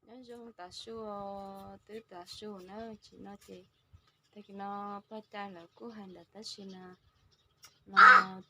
Nyob zoo tav su, twb tav su na, tsis no ces tag kis no pog cai lawv kuj hais ntawd tab sis no no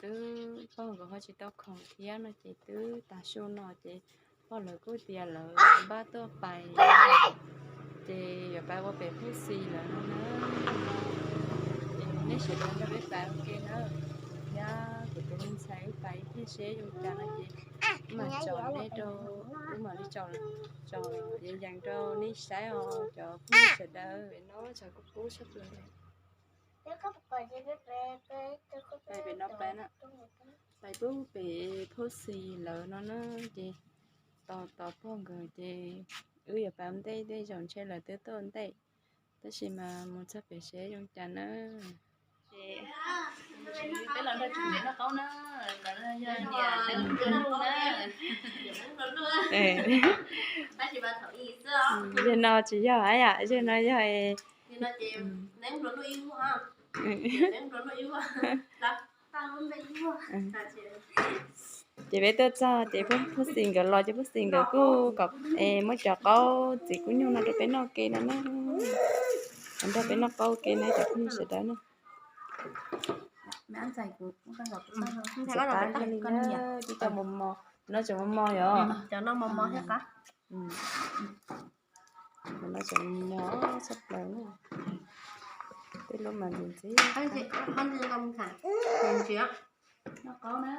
twb pog nkawd ho tsis tau khoom thiab no ces twb tav su no ces pog lawv kuj tias lawv npaj tuaj pais, ces yuav pais ua pem Phub Xis lawv no na. Ces nej sawv daws nrog peb pais ua ke na, thiab kuv tus me ntxhais wb pais ib pliag seb zoo cas no ces wb mam tsom nej rau, wb mam li tsom, tsom yees yees rau nej saib os cov phooj ywg sawv daws. Pem no tshav kub kub tshaj plaws. Pais pem no pais na, pais pub pem Phub Xis lawv no na, ces tos tos pog nkawd ces wb yuav pais ua ntej, tej zaum ntshe lawv twb tuaj ua ntej, tab sis mas mus txog pem seb zoo cas na. Peb los nrog txiv Npiam noj qaub na, yog niam nrog luj na. Yog no tsis yog yom, yog no yog ces peb tuaj txog ces Phub Xis nkawd los ces Phub Xis nkawd kuj kom muab cov qaub txiv kub nyuj no rau peb noj ke no na. Nrog peb noj qaub ke na cov phooj ywg sawv daws na. Tsis qab li na, twb cov mos mos, no tseem mos mos yom. No tseem mos tshaj plaws na. Tej lub mas ntxim ntxim. Noj qaub na.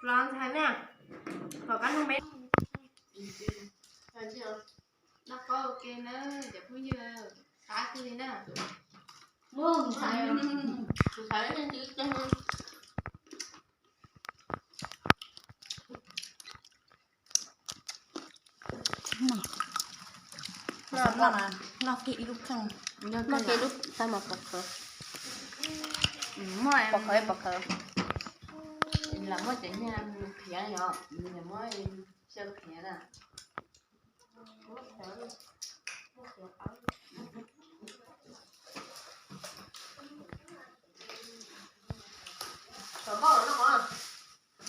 Los ntxhais na, kom kab noog peb. Noj qaub ua ke na cov phooj ywg, qab kawg li na. Muaj ntxhais, ntxhais leej twg. Noj kiag ib lub kheej, noj kiag lub tag mas pom khawv, pom khawv, pom khawv. Lam muab cov nyiaj khiav yom, muab xyaw khiav na.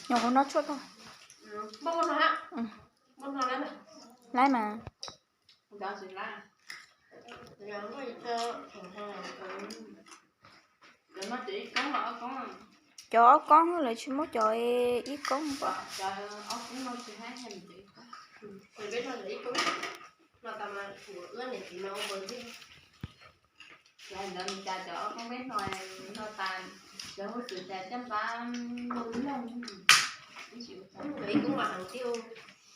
Nyuam qhuav no tshuaj tag. Laib mas. Cov ob koob lawv tsis muab cov ib koob. Ntawd cas cov ob koob peb hno, hno tas, cov huab tus cas caj npab loog. Ib koob mas heev thiab,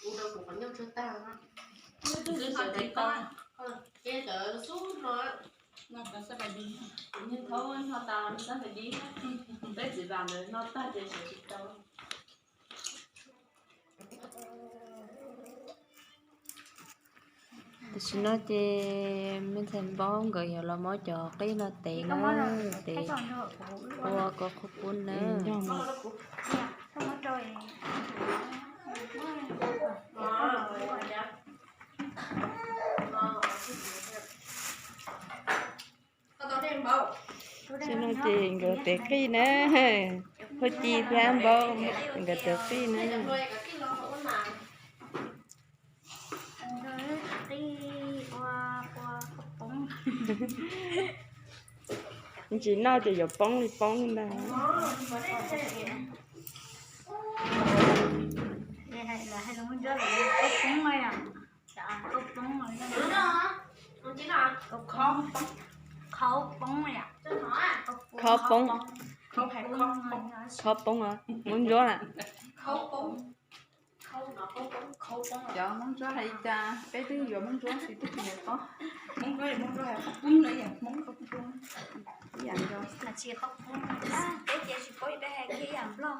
ua rau kuv qhov ncauj tshuav tag. Ces cov xub hno, kuv niag thaub hno tas xab npais dib, peb txiv vam ntawd hno tag ces sawv tsis tau. Tam sim no ces me ntxhais Npaub nkawd yuav los muab cov qij no tev na, tev ua kua qhuav pub na. Tam sim no ces nkawd tev qij na, Huab Ci thiab Npaub nkawd tev qij na. Tsis noj ces yuav poob li poob ntag. Khaub poob. Khaub poob, Moob Ntsuab na. Cov Moob Ntsuab hais li cas peb twb yuav Moob Ntsuab tsis twb tsis paub. Moob Ntsuab, Moob Ntsuab hais qhaub poob no ib yam Hmoob qhaub poob ib yam nco. Mas tsis qhaub poob, peb ces tsis paub, peb hais kiag ib yam Nplog,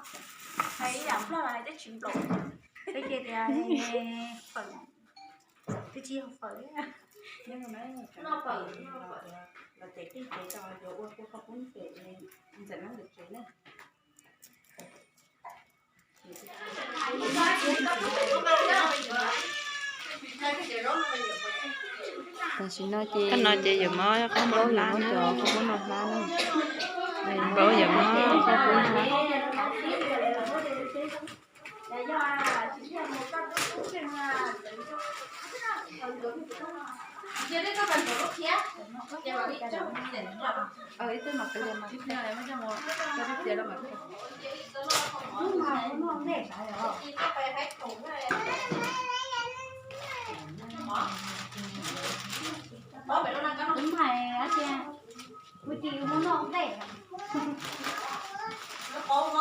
hais ib yam Nplog los hais twb tsis nplom. Peb ces tias fawm, twb tsis yog fawm. Noj fawm, los ces tij ces tau yuav ua kua qhaub poob ces ntxawm Moob ntawm tsev na. Tam sim no ces, no ces yuav muab qhaub poob, yuav muab cov qhaub poob no hlab na. Npau yam no. Cov no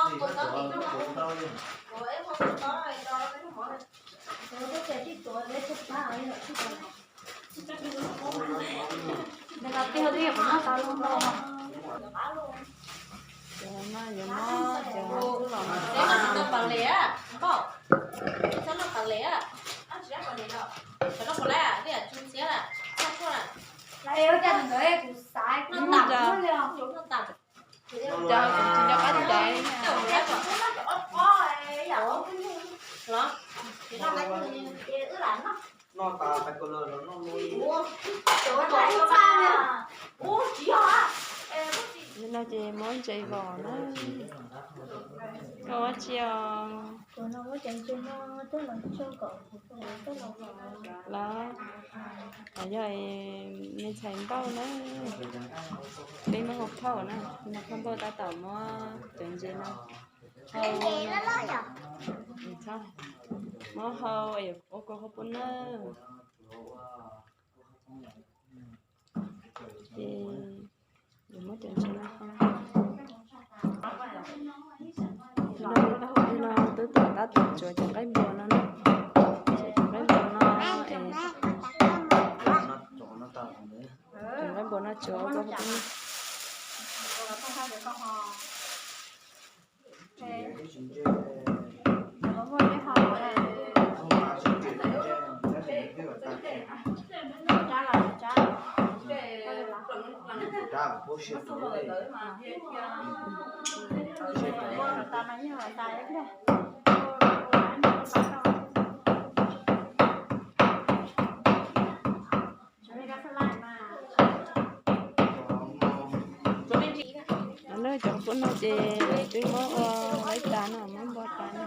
yuav muab cov kub los. Cov tsis nco qab caiv. Li no ces muab ntses vos na. Koj ua tsi os? Los, yog me ntxhais Ntauj na, peb muab hau phauj na, no phauj Npauj tab tom muab cov ntses no hau, muab hau ua kua qhov pub na. Ces yuav muab cov ntses no hau. No twb tab tom tsuav cov nqaij npua no na. Tsuav cov nqaij npua no es, cov nqaij npua no tsuav ua kua qhov pub na. Cov pub no ces twb muab ua laib tas no, muab npo tas no,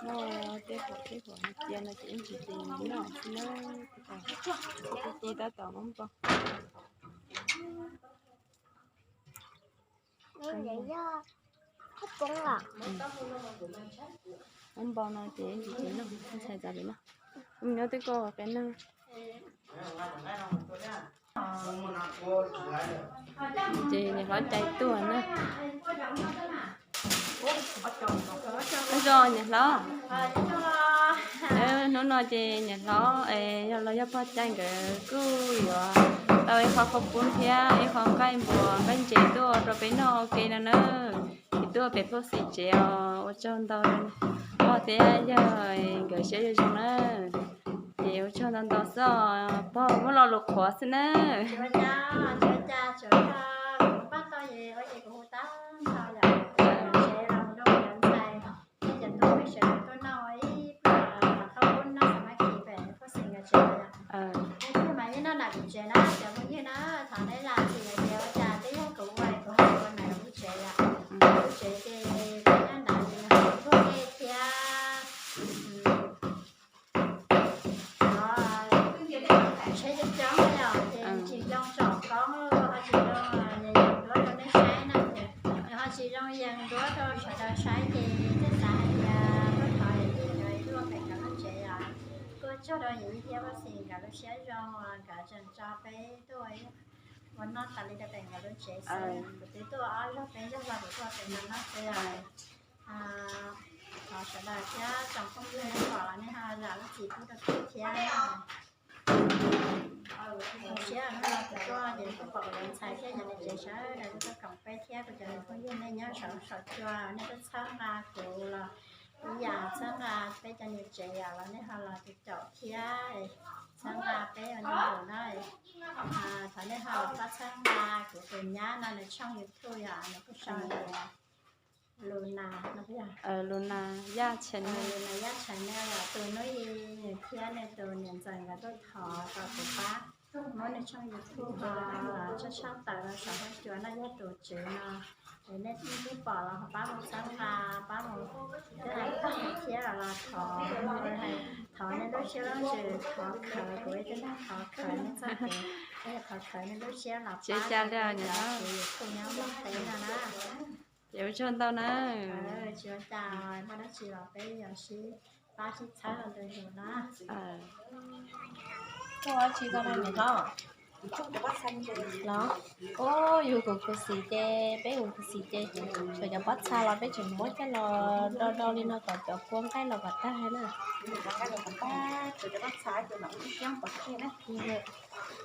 muab tej huam tej huam no cia no ces ib ntsis ces noj xwb na. Twb ci tab tom muab npo. Muab npo no ces ib ntsis ces noj, ntxhais txav pem noj. Nyob twb koj qe noj. Ces niam hlob cais tuaj na. Zoo niam hlob. Hnub no ces niam hlob es yog los yog pog cai nkawd kuj yuav tau ib qho qhauv poob thiab ib qho nqaij npua nqaij ntses tuaj rau peb noj ua ke no na. Ces tuaj pem Phauj Xis tsev os, ua tsaug ntau rau pog thiab yawg nkawd siab zoo zoo na. Ces ua tsaug ntau ntau xwb os, pog muab lo lus qhuav xwb na. Mas yeej noj nram kuv tsev na cov phooj ywg na, thov nej zam txim hais tias ua cas twb yog kuv ua kuv ho tsis ua nram lub tsev yom. Lub tsev ces peb nyob nram ces nws ho tuaj dej thiab tsheb coob coob yom, ces tsis zoo tsom koob los ho tsis zoo yos yos duab rau nej saib na. Nws ho tsis zoo yees duab rau sawv daws saib ces thiaj xav hais tias tuaj thov yawm yij nkawd ib lub pem nkawd lub tsev yom. Kuj tsaug rau yawm yij thiab Paj Xis nkawd lub siab zoo, nkawd tseem tso peb tuaj ua noj tas li rau pem nkawd lub tsev xwb. Kuv twb tuaj ob zaug peb zaug los kuv tuaj pem no noj xwb. Thov sawv daws thiab tsoom phooj ywg nej pom los nej ho zam lub txim pub rau kuv thiab. Zoo siab hnub no kuv tuaj ces kuj pom kuv tus ntxhais thiab cov niam tsev sawv daws kuj tuaj koom peb thiab kuv cov phooj ywg nej nyob saum saum cua nej tuaj txhawb nqa kuv los ib yam txhawb nqa peb cov niam tsev yom, los nej ho los caum thiab txhawb nqa peb ua neeg zus na. Thov nej ho los pab txhawb nqa kuv tus nyab no nws tshooj YouTube yom, nws kuj sau tias Luna no, Luna Yaj Channel, Luna Yaj Channel yom, tus hnub i nws thiab nws tus niam ntxawm nkawd tuaj thov kom kuv pab Muab nws tshooj YouTube ho tshaj tshaj tawm los saum huab cua no yog tus tswv no. Es nej twb pom los ho pab mus txhawb nqa, pab mus, twb hais tag thiab los thov, thov nej lub siab lub ntsws, thov khawv, kuv ib tug neeg thov khawv nej txoj kev, thov khawv nej lub siab los pab kuv YouTube nyob Nplog teb no na. Ces ua tsaug ntau na. Tsis ua cas, muaj dab tsi los peb yuav sib pab sib txhawb los ntu zus na. Koj ua tsi koj no niam hlob? Los, o, yus kuv khuv xim ces peb kuv khuv xim ces tsuas cov pob txha los peb tseem muab coj los do do li no kom cov kua nqaij los kom tag na.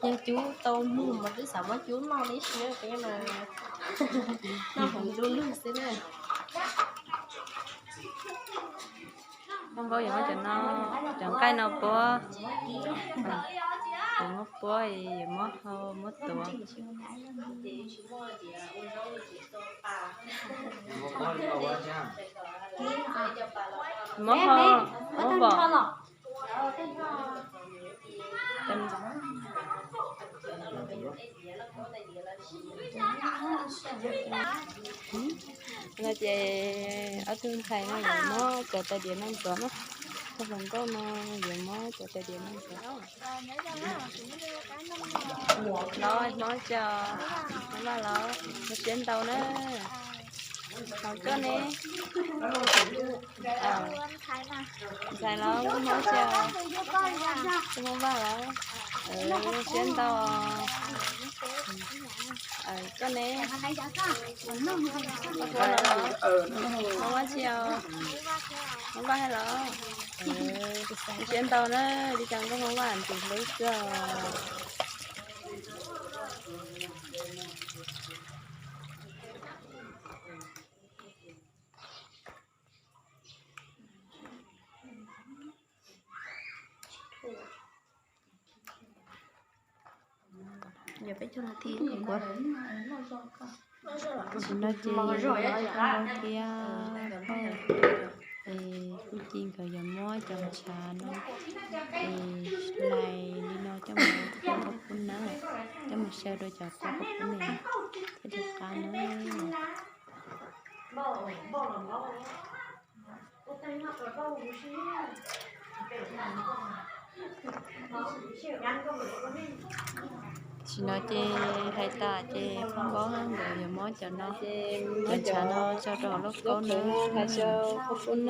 Yog cub tau mug mas twb xav muab cub noj li si peb mas noj hmoov du lug xwb na. Koj npau yuav muab cov no, cov nqaij no puab, yuav muab puab, yuav muab hau muab tuav. Muab hau, muab pom. No ces ob tug ntxhais no yuav muab cov tais diav no ntxuav na. Tus hluas nkauj no yuav muab cov tais diav no ntxuav. Los hmov tso, hmov vaj los, ua siab ntau na. Hos koj ne? Ntxhais los hmov tso, koj hmov vaj los, ua siab ntau. Koj ne? Koj hmov los, hmov vaj tsi os? Hmov vaj los? Ua siab ntau na, li cas koj hmov vaj ntxim hlub xwb os. Yog peb caug nas this kuv, tam sim no ces Hmoob Npauj thiab Paj, es Kub Ci nkawd yuav muab cov ntshav no es hlais li no coj mus ua kua pub na, coj mus xyaw rau cov kua pub ne thiaj li qab na. Tam sim no ces hais tas ces Hmoob Npauj nkawd yuav muab cov no, cov ntshav no tso rau hauv lauj kaub na,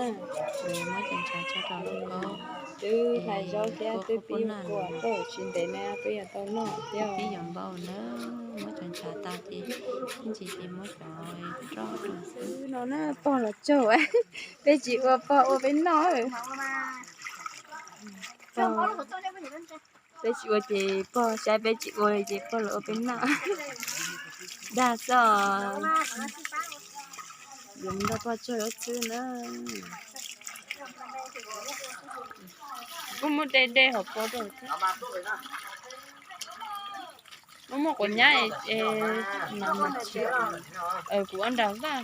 nkawd yuav muab cov ntshav tso rau hauv lauj kaub. Twb hlais zaub thiab twb pib ua kua, tsis ntev na peb yuav tau noj thiab. Pib yuav npau na, muab cov ntshav tas ces ib ntsis ces muab cov roj rau xwb no na. Pog los tsaug, peb tsis ua, pog ua peb noj. Peb tsis ua ces pog saib, peb tsis ua ces pog los ua peb noj. Dag xwb os. Yuav nrog pog tsaug zog xwb na. Kuj muaj de de hauv paus rau thiab. Muaj muaj quav nyab es, kuv ua nram vaj,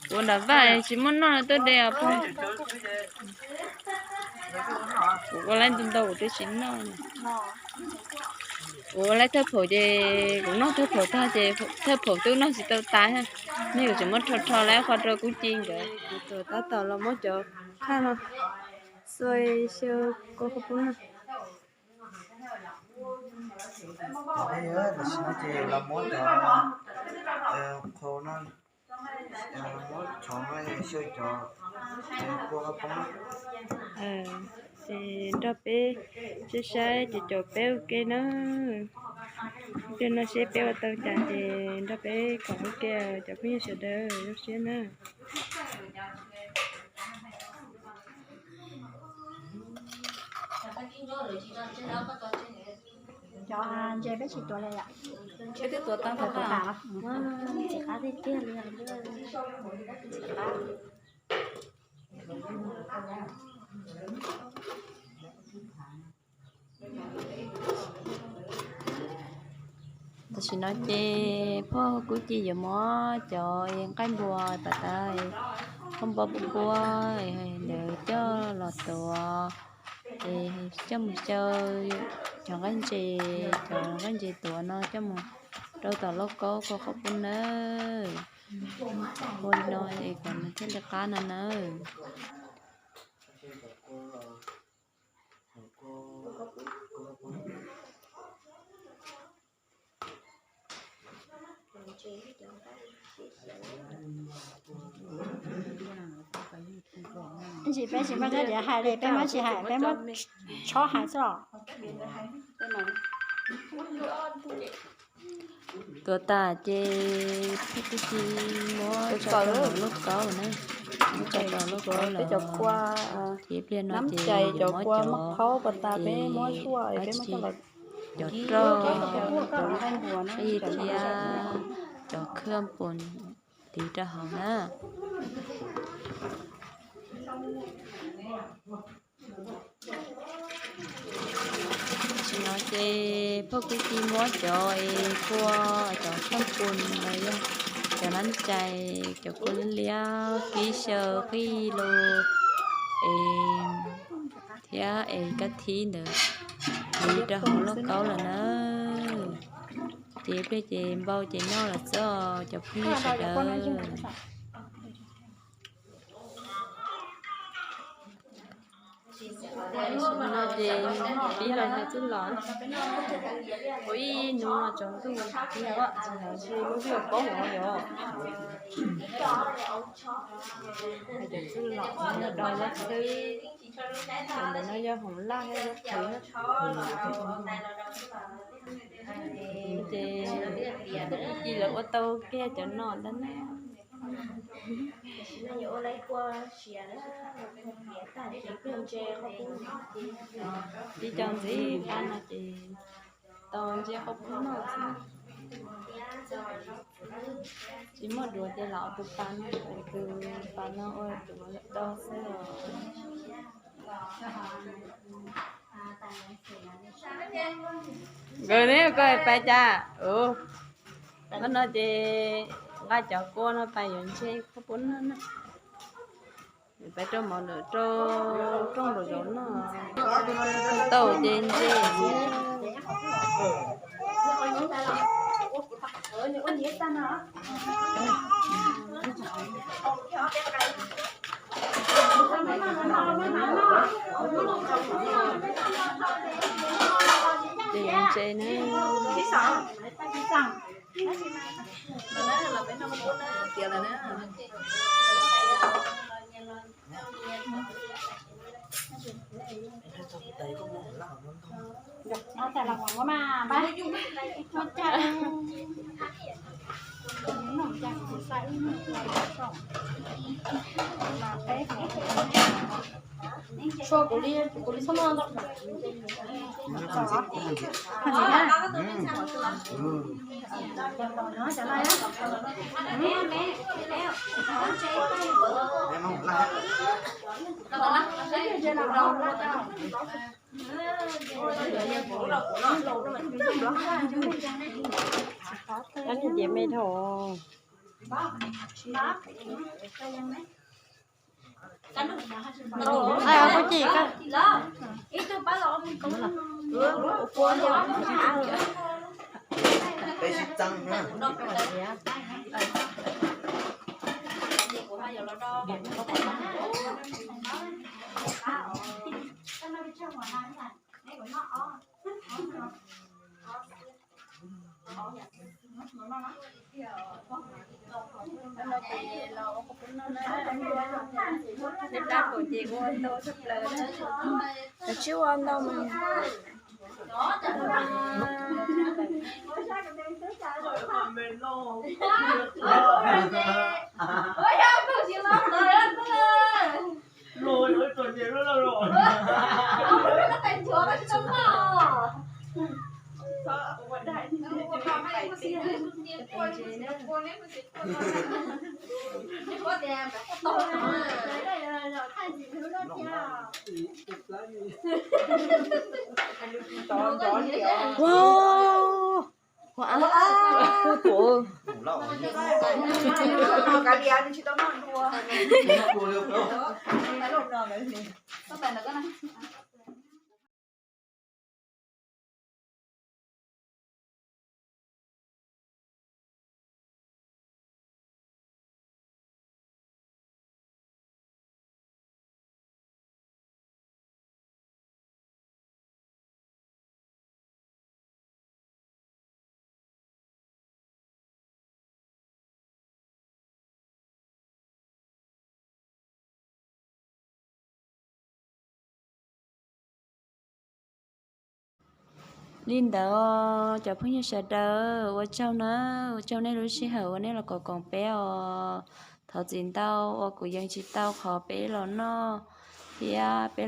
kuv ua nram vaj tsis muaj noj tuaj de os pog. Kuv ua laib ntau ntau kuv twb tsis noj. Kuv ua laib thawj phaum ces kuv noj thawj phaum tag ces thawj phaum twb noj tsis tau tas. Nej yuav tsum muab rho rho laib qhov rau Kub Ci nkawd. Kuv tab tom los muab cov khaj no xua xyaw kua pub na. Tam sim no ces los muab cov qhau no, muab tshov no xyaw cov kua pub. Ces nrog peb saib saib ces caum peb ua ke na. Ua ke no seb peb ua tau cas ces nrog peb koom ua ke cov phooj ywg sawv daws, zoo siab na. Cov ntses peb tsis tuav li yom? Peb twb tuav tag, tuav tas. Ntxim qab tiag tiag li. Tam sim no ces pog Kub Ci yuav muab cov nqaij npua tas tas, qhov npua pub pub ntawd coj los tuav Es coj mus xyaw cov nqaij ntses, cov nqaij ntses tuav no coj mus rau tom lauj kaub kua qhov pub nawb. Ua li no es kom nws thiaj li qab no nawb. Ntsis peb tsis muaj dab tsi hais li, peb muab tsis hais, peb muab tshob hais xwb os. Tuav tas ces peb twb tsis muab tso rau hauv lauj kaub na, muab tso rau hauv lauj kaub lawm. Ces pliag no ces yuav muab cov, cov roj, qhib thiab cov khaj pus tiv rau hauv na. Tam sim no ces phauj kwv tij muab cov es kua, cov khaj pus los yog cov nab cais, cov kua liab liab, kib xyaw qhij los es thiab es kab thib ntawd tiv rau hauv lauj kaub lawm na. Ces pliag ces npau ces noj lawm xwb os cov phooj ywg sawv daws. No ces pib los hais txuj lom, ua ib hnub no tsaus ntuj, tsis lub twb yuav paub hov yos. Hais cov txuj lom no yog do lab xwb, cov ntawd no yog hoom laj thiab zaub qhwv. Ces ci lawv ua tau kiag cov no ntag na. Tib co ntxiv qab no ces tau ntsia qhov pub noj xwb. Tsis muaj duav ces los tus pas no, tus pas no ua duav lawm tau xwb os. Nkawd ne koj pais cas? Ub, no ces nqa cov kua no pais yuav ntses qhov pub noj na. Peb rau mov lawm rau rooj nraum zoov noj. Tau ces ntses. Ces ntses na. Tab sis ces me dhau. Kuv cim koj. Tsis ua ntau mas. Wow. Ua ab. Li ntawd os cov phooj ywg sawv daws, ua tsaug na, ua tsaug nej lub sij hawm uas nej los koom koom peb os. Thov txim ntau uas kuv yees tsis tau qhov peb los noj thiab peb